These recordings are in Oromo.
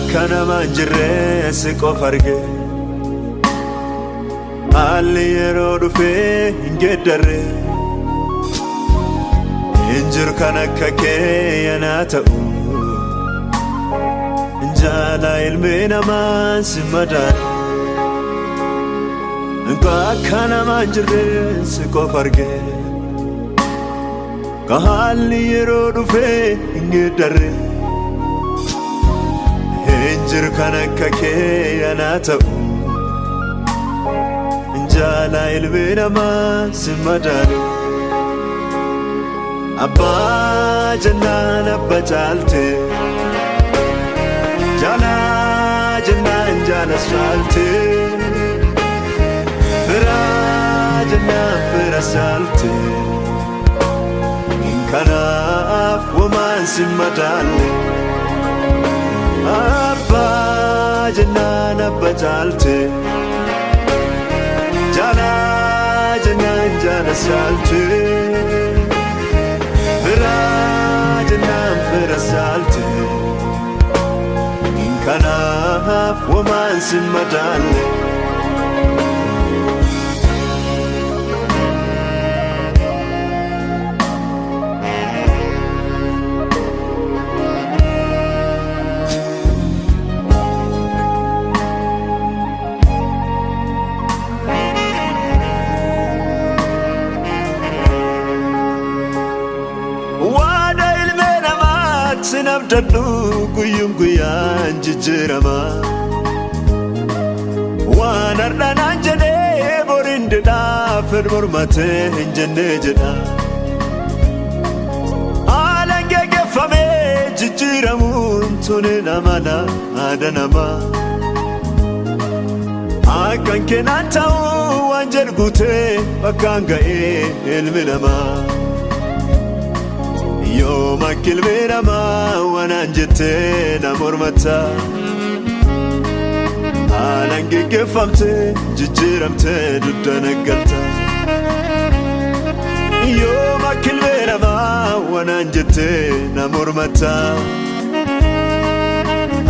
Akka nama hin jirre si qofa arge. Haalli yeroo dhufee hin geeddarre. Hin jiru kan akka kee anaa ta'u. Jaala ilmi namaa si madaalu. Akka nama hin jirre si qofa arge. Ka haalli yeroo dhufee hin geeddarre. Hin jiru kan akka kee anaa ta'u. Jaala ilmi namaa si madaalu. Abbaa jennaan abba caalte. Jaala jennaan jaalas caalte. Fira jennaan fira caalte. Kanaaf womaan si madaalle. Abbaa jennaan abba caalte. Jaala jennaan jaalas caalte. Fira jennaan fira caalte. Kanaaf womaan si madaalle. Waada ilmi namaatti nabdadhu guyyuun guyyaan jijjiirama. Waan har'a naan jedhee boriin didhaa fedhu mormatee hin jennee jedha. Haalaan geggeeffamee jijjiiramuun tuni namana aada namaa. Akkan kennaan ta'uu waan jedhu guutee bakkaan ga'ee ilmi namaa. Yooma akka ilmi namaa waan jettee na mormata. Haalaan geggeeffamtee jijjiiramtee dugda galta. Yooma akka ilmi namaa waan jettee na mormata.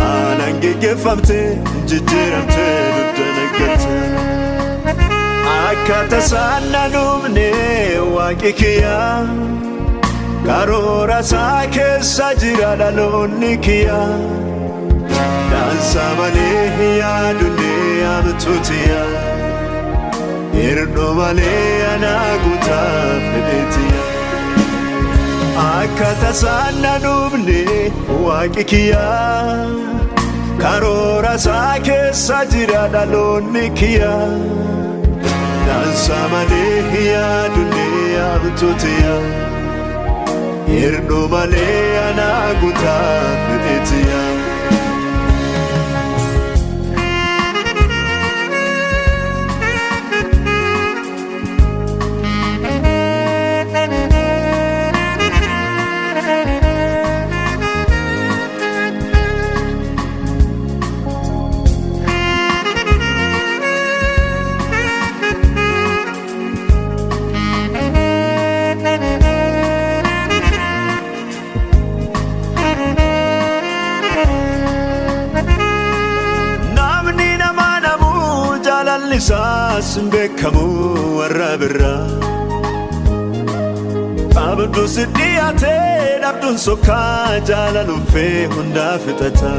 Haalaan geggeeffamtee jijjiiramtee dugda galta. Akka tasaan na dhumne waaqi kiyyaa. Karoora isaa keessa jira dhaloonni kiyya. Daansa malee yaadunne amtuutiya. Hirdoo malee anaa guutaa fedheetiya. Akka tasaan na dhumne waaqi kiyya. Karoora isaa keessa jira dhaloonni kiyya. Daansa malee yaadunne amtuutiya. Hirdoo malee anaa guutaa fedheetiya. Namni nama namuu jaalalli isaas hin beekamu warra birraa. Qabdu si dhiyaatee dhabduun sokkaa jaalaluufee hundaa fixata.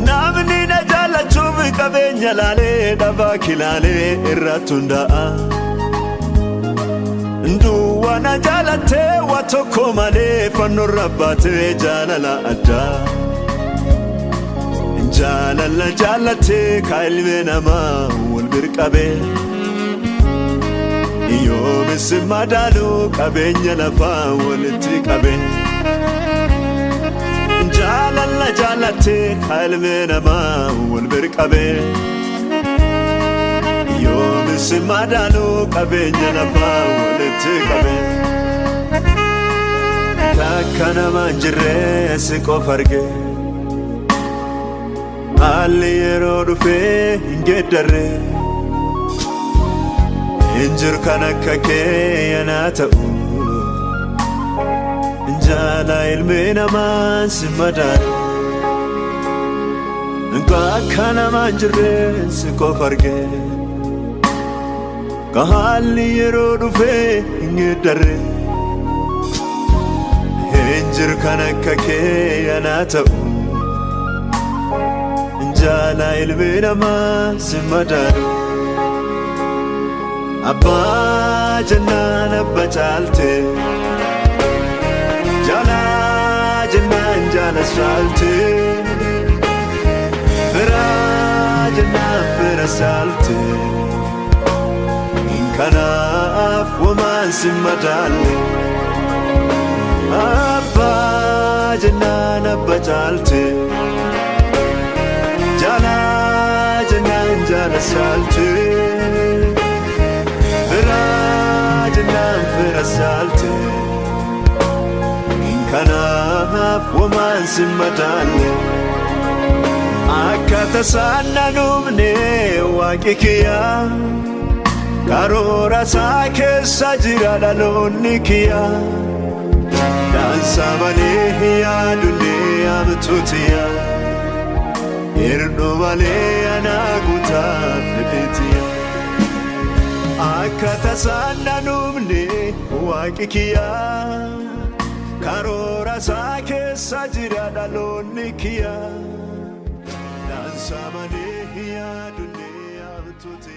Namni na jaallachuuf qabeenya laalee dhabaa kilaalee irratti hundaa'a. Duwwaa na jaalattee waa tokko malee fannoo rabbaatee jaalala addaa. Jaalala jaalattee ka ilmi namaa wal birqabee. Yoomis madaalu qabeenya lafaa walitti qabee. Jaalala jaalattee ka ilmi namaa wal birqabee. Yoomis madaalu qabeenya lafaa walitti qabee. Akka nama hin jirre si qofa arge. Haalli yeroo dhufee hin geeddarre. Hin jiru kan akka kee anaa ta'u. Jaala ilmi namaa si madaalu. Bakka namaan jirreen si qofa argee, ka haalli yeroo dhufee hin geeddarre. Hin jiru kan akka kee anaa ta'u, jaala ilmi namaa si madaalu. Abbaa jennaan abba caalte, jaala jennaan jaala caalte, fira jennaan fira caalte. Kanaaf womaan si madaalle. Abbaa jennaan abba caalte, jaala jennaan jaala caalte, fira jennaan fira caalte. Kanaaf womaan si madaalle. Akka tasaan na dhumne waaqi kiyyaa, karoora isaa keessa jira dhaloonni kiyyaa. Daansa malee yaadullee amtuutiya, hir'uu malee anaa guutaa fedheetiya. Akka tasaan na dhumne waaqi kiyyaa, karoora isaa keessa jira dhaloonni kiyyaa. Daansa malee yaadullee amtuutiya.